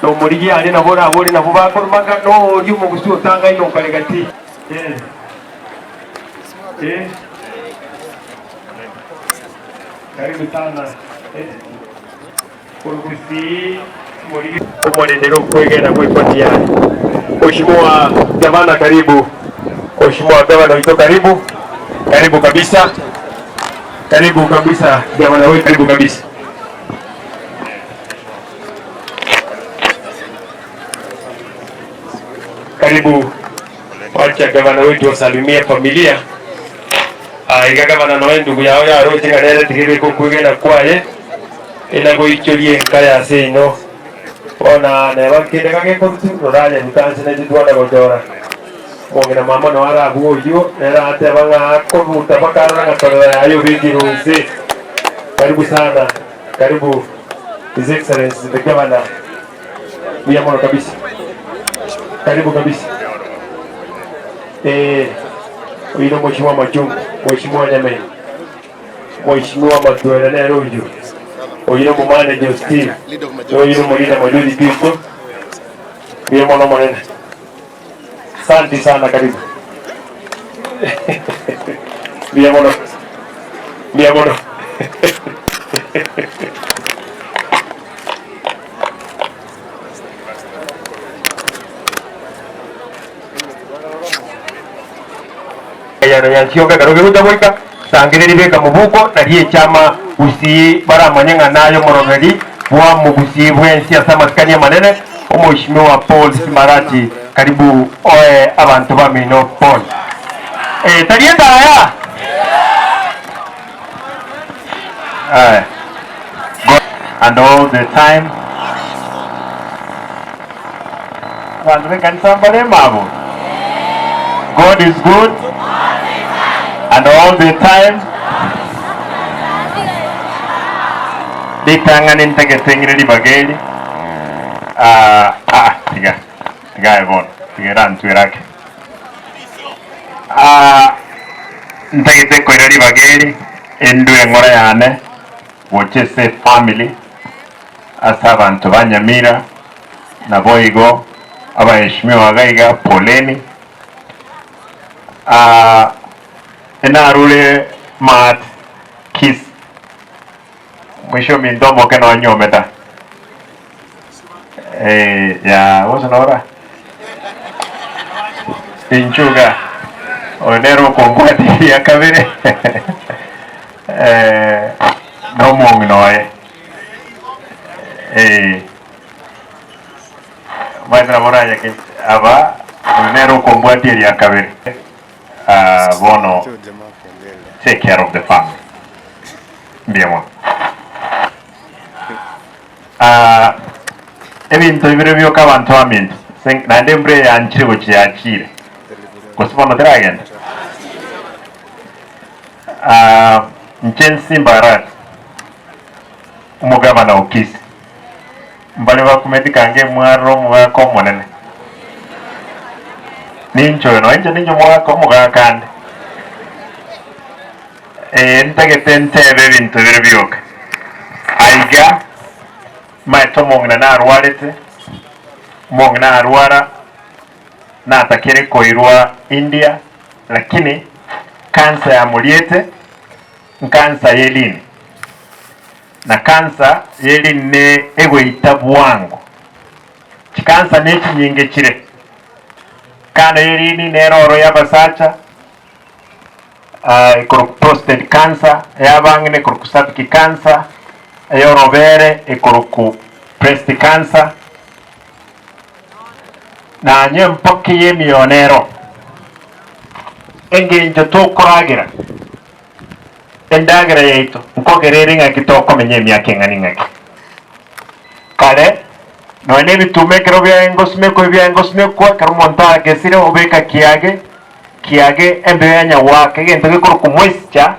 Nomorigia aria nabo orabore nabwo bakorumanga, noria omogusi otangaine okare gati. Eh. Eh. Karibu sana. Eh. Korwa morigi omorendere okwegena gw'ekoti yaye. Mheshimiwa Gavana karibu. Mheshimiwa Gavana oito karibu. Karibu kabisa. Karibu kabisa gavana wetu karibu kabisa. Karibu, wacha gavana wetu asalimie familia. Ah, iga gavana noe ndugu yao yaroche ng'a nere tiga ebeke okwegena kwaye enagoichorie enka ya seino. Bono neba kende gagekorutu rora ayeruta anse naintwe twana gochora. Omong'ina mama noe arabue oyio nere ateba ng'a akoruta mpaka arore ng'a torero yaye obekirwe inse. Karibu sana, karibu His Excellency the Governor. Mbuya mono kabisa. Karibu kabisa. Eh, oyo no Mheshimiwa Machungu, Mheshimiwa Nyameni, Mheshimiwa Matwera nere oyio. Oyo no manager Steve. Oyo no molida majority pinto. Mbuya mono monene. Asante sana karibu. Mbuya mono. Mbuya mono. Eyano yansioka ekero gegocha goika, sangereria beka mobuko, nario echama gusii baramanye ng'a naye omoroberi bwa mogusii bwensi ase amasikani amanene, Omweshimiwa Paul Simbarati, karibu oe abanto bamino pole. Eh, tari etaya? Aye. God and all the time. Abanto b'ekanisa mbare mabo. God is good and all the time. Ritang'ani ntagete ng'ire ribaga eri. Ah, ah, tiga. Tiga aye bono. Tiga erantwere ake. Ah, ntagete koira ribaga eri, endwe eng'ora yane gocha ase efamily, ase abanto ba Nyamira, naboigo abaheshimiwa iga iga poleni. Ah, enarure maat Kisii, mwisho ominto omoke nonyomete. Eh, ya gose nora inchuga oyo nere okombwatia eria kabere eh, nomong'ina oye eh, omanyete nabo oranyake aba oyo nere okombwatia eria kabere ah, bono take care of the family mbuya mono. Aa, ebinto bibere bioka abanto baminto, ase naende embura eye yanchire gochia yachiire, gose bono teragenda? Aa, inche Nsimba Arati, omogavana o Kisii, mbare bakumeti kange emwarire omogaka omonene, ninche oyo, nonya inche ninche omogaka omogaka ande, Ee, ntagete ntebe ebinto bire bioka. Aiga maete omong'ina narwarete, omong'ina arwara natakire koirwa India, lakini cancer yamoriete, ncancer y'elini, na cancer y'elini ne egoita bwango. Chicancer nechinyinge chire, kando y'elini nere oro y'abasacha. Ekorokwa prostate cancer, ey'abang'ina ekorokwa cervical cancer, ey'orobere ekorokwa breast cancer, nanye empoki y'emiyono nero. Engencho tokoragera endagera yaito nkogera ere ng'aki tokomenya emiaka eng'ana eng'aki. Kare nonya na ebituma ekero biaye ngosimekwa ebiaye ngosimekwa ekero omonto agesire obeka kiage. Kiage embeo ya nyagwaka, egento gekorokwa moisture,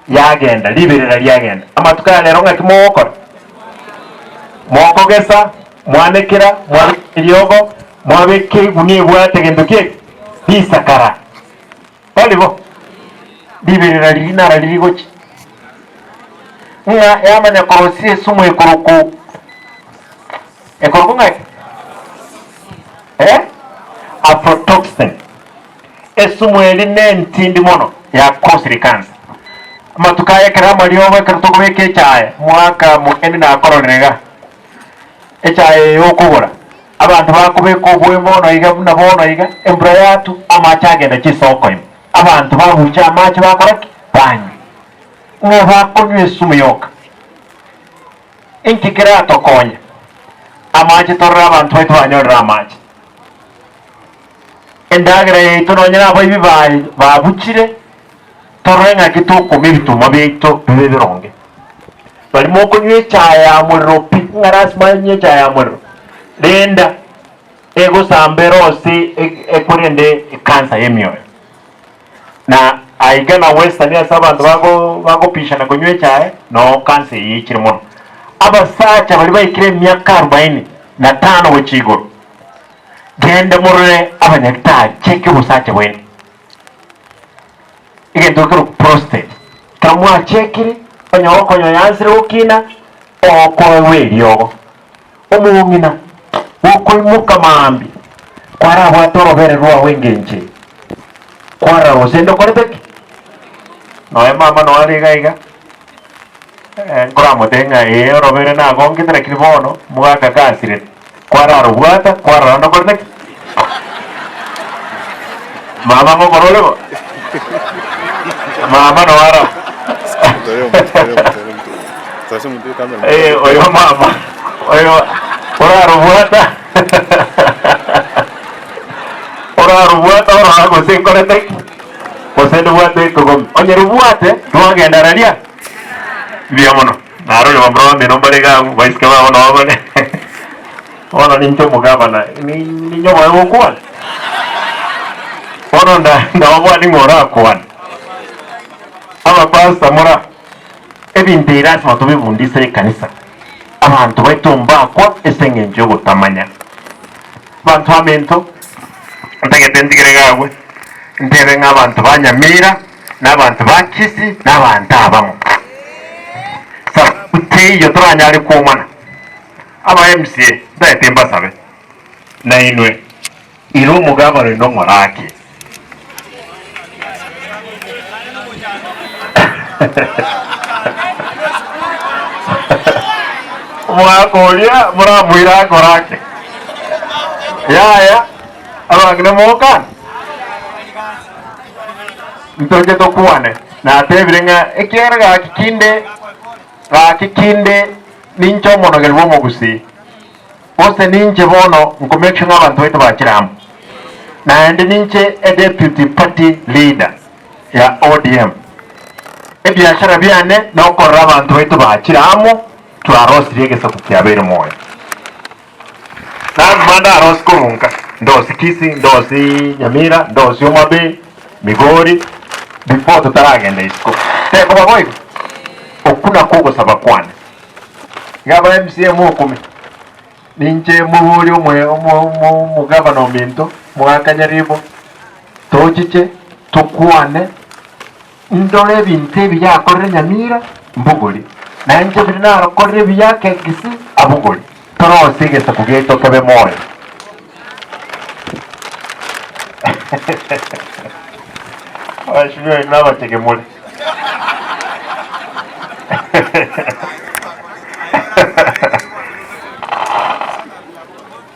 yagenda, riberera riagenda. Amatuko aya rero ng'aki mogokora? Mokogesa, mwanekera, mwabeka eriogo, mwabeka egunia ebwate gento ki eke? Risakara. Tari bo? Riberera riria naro riri gochia. Ng'a yamanya korosia esumu ekorokwa. Ekorokwa ng'aki? Eh? Aflatoxin. Esumu eri nentindi mono yakosire cancer. Amatuko aya ekero amariogo ekero tokobeka echae, mwaka mogeni nakororire iga, echae eye okogora, abanto bakobeka oboe bono iga buna bono iga, embura yatwa, amache agenda chisoko ime, abanto babucha amache bakora ki? Banywa. Ng'o bakonywa esumu yoka? Inki keratokonye? Amache torore abanto baito banyorire amache. Endagera yaito nonya nabaibi baye babuchire, torore ng'aki tokoma ebitumwa biaito bibe ebironge. Baria mokonywa echae ya morero pi, ng'a lasima anywe echae ya morero, renda egosamba ere ose ekorende ekansa y'emioyo. Na aiga na Western ase abanto bago bagopishana konywa echae, noo kansa eye yaichire mono. Abasacha baria baikire emiaka arubaini na tano gochia igoro, genda morore abanyagitari, cheki obosacha bwaino. Egento gekorokwa prostate, ekero mwachekire, onye okonya oyansire gokina, okoegwa eriogo. Omong'ina gokoimoka mambia, kwarabwate orobere rwao engencho eye, kwarora gose ndokorete ki? Nonya mama noyo are iga iga, nkoramotebie ng'a ee orobere nagongete lakini bono omogaka gasirete, kwararobwata kwarora ndokorete ki? Mama ngokora ore bo? Mama noyo ara Eh, oyo mama oyo orarobwata orarobwata orora gose nkorete ki gose ndobwate ekogomi onye robwate rwagenda raria mbuya mono narore bamura bamino mbare iga abwo baisike babo nabo bare bono ninche omogabana ninye oboe gokwana bono ndababwani ng'a orakwane abapastor mora Ebinto ebi lasima tobibundisere ekanisa, abanto baito mbakwa ase engencho y'ogotamanya. Abanto baminto, ntagete ntigere iga agwo, ntebe ng'a abanto ba Nyamira, na abanto ba Kisii, na abanto abamo. Sababu teiyo toranyare kwomana. Aba MCA, ntagete mbasabe, nainwe, ira omogabane oino morake. Omogaka oria moramoire akore ake? Yaya, abang'ina mokane? Ntoche tokwane. Natebire ng'a ekiagera gaki kinde, gaki kinde ninche omonogeri bw'omogusii. Gose ninche bono nko make sure ng'a abanto baito bachire amo. Naende ninche e deputy party leader ya ODM. Ebiashara biane nokorora abanto baito bachire amo twarosirie egesaku kiabeire moyo. Naro ndarosie korwa nka, ndosie Kisii, ndosie Nyamira, ndosie Homa Bay, Migori, before totaragenda isiko. Tekoba boigo? Okwo nakwo ogosaba kwane. Iga aba MCA mokome, ninche moborie omogavana ominto, Mogaka Nyaribo, tochiche tokwane, ndore ebinto ebi yakorire Nyamira mbogori, na inche biri narokorire ebiya Kegisi abogori, torosie egesaku giaito kebe moyo. Abashubiri nabachege more.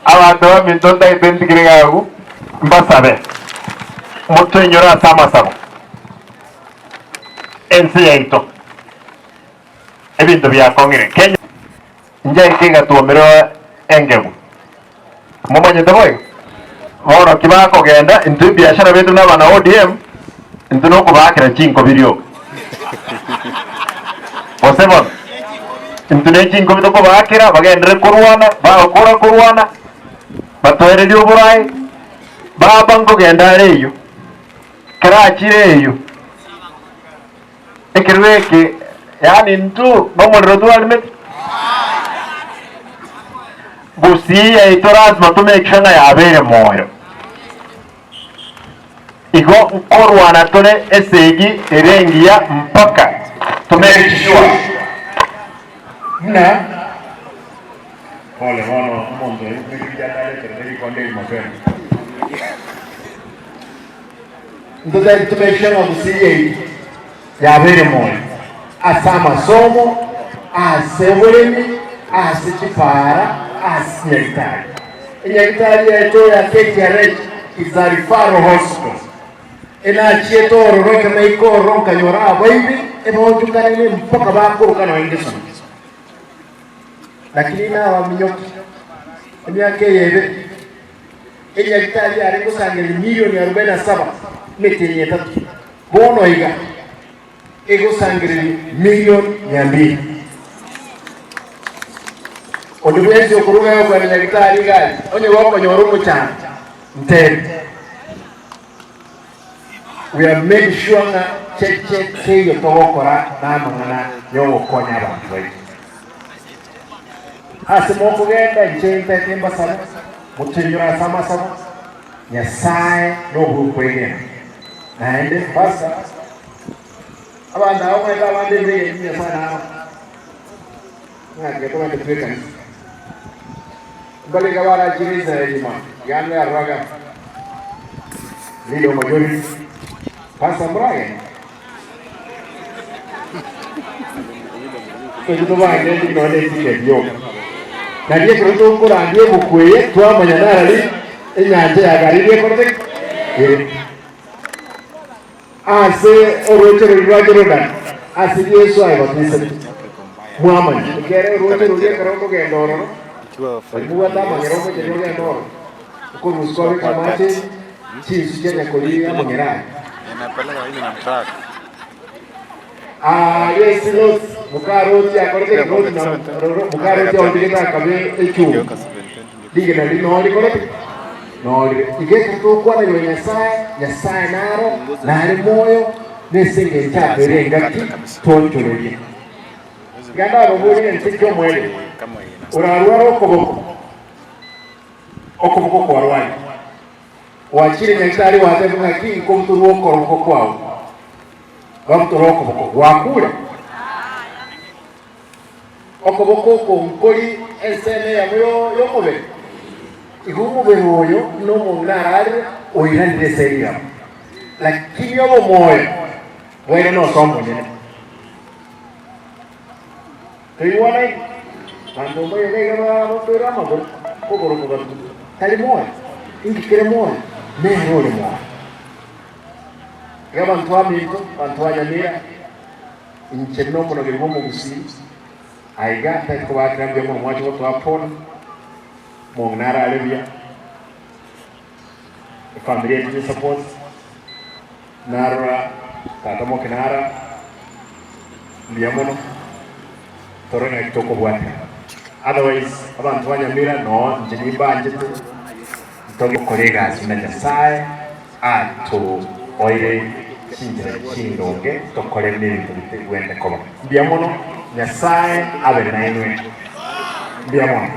Abanto baminto ntagete ntigere iga agwo, mbasabe, motwenyore ase amasabo ense yaito, ebinto biakong'ire. Kenya njaika egatwomerwa engegu, momanyete boigo? Bono ki bakogenda, intwe ebiashara biaito buna abana ODM, intwe nokobaakera chinkobi rioka. Gose bono, intwe ne chinkobi tokobaakera bagenderere korwana, bagokora korwana, batoererie oboraai, baba nkogenda are eyio, kera achire eyio, ekerero eke yaani intwe nomorero twarimete. Gusii yaito lasima to make sure ng'a yabeire moyo. Igo nkorwana tore esegi ere engiya mpaka to make sure. Buna. Pole bono omonto oyo bw'ebibe atareterete rikonde erimo mapema. Ntotari tumeke ng'a gusii yaito yabeire moyo ase amasomo, ase oboremi, ase chipara, ase chinyagitari. Enyagitari yaito ya KTRH is a referral hospital. Enachiete ororo ekero naika ororo nkanyora abaibi ebaonchokanene mpaka bakoroka nonya ngesona. Lakini nabaminyoki emiaka eye ebere, enyagitari yare gosangereria milioni arobaini na saba emetienyi etato, bono iga egosangereria milioni mia mbili. Onde bwensi okoruga egokwana nyagitari iga aria, onye gokonyora omochando, ntebi. We have made sure ng'a cheche teiyo togokora namang'ana yogokonya abanto baito. Ase mokogenda inche ntaete mbasabe, motoinyore ase amasabo, Nyasae nobw'okwegena. Naende mbasa abanto aba omanyete abande mbegeni Nyasae naro, ng'a tiga togende twekanisa. Mbarenge abarachire Israeli ime, ganda yaroraga leader omojori Pastor muragende tochi tobange nonya eticket yoka nari ekero tokorandia ebuku eye twamanya narari enyancha ya Galili ekorete ki ere ase orooche roria rwa Jorodani ase Yeso aebatisetwe. Mwamanya, ekiagera orooche roria ekero okogenda ororo, baria mobwate amang'era omochenu ogende ororo, okorusia kwabeka amache ime, chinsu chianya koria amang'era aya. Aaria ase Loti, moka Loti akorete ki? Loti na moka Loti aonchogete akaba echumbi. Rigena riria noo rikorete ki? Noo rire. Iga ekero togokwana igoro ya Nyasae, Nyasae naro, nare moyo, nese engencho atoire engaki twonchorerie. Iga ndababorie ense ki omoerio orarware okoboko, okoboko kwarwaire. Gwachire Nyagetari gwateba ng'aki nkobutorwa okoroboko kwao, babutora okoboko, gwakure. Okoboko oko nkori ensemo eyemo y'omobere. Igo omobere oyo buna omong'ina ararire, oiranire ase riraba, lakini obomoyo bwairane ase Omonene. Toigwanaini? Banto mbaye iga iga bagotoira amagoro, kogoro kogatuka. Tari moyo? Inki kere moyo? Nere ore moyo. Iga abanto baminto, abanto ba Nyamira, inche nomonogeri bw'omogusii, aiga ntari kobakera mbuya mono mwache gotoa pole, omong'ina arare buya, efamiri yaito nesupport, Narora tata moke nara, mbuya mono, tore ng'aki tokobwatia. Otherwise abanto ba Nyamira noo inche nimbanchete ntoge gokora egasi buna Nyasaye atoeire chinchera chindonge tokore nebinto bitebwente koba. Mbuya mono, Nyasaye abe nainwe. Mbuya mono.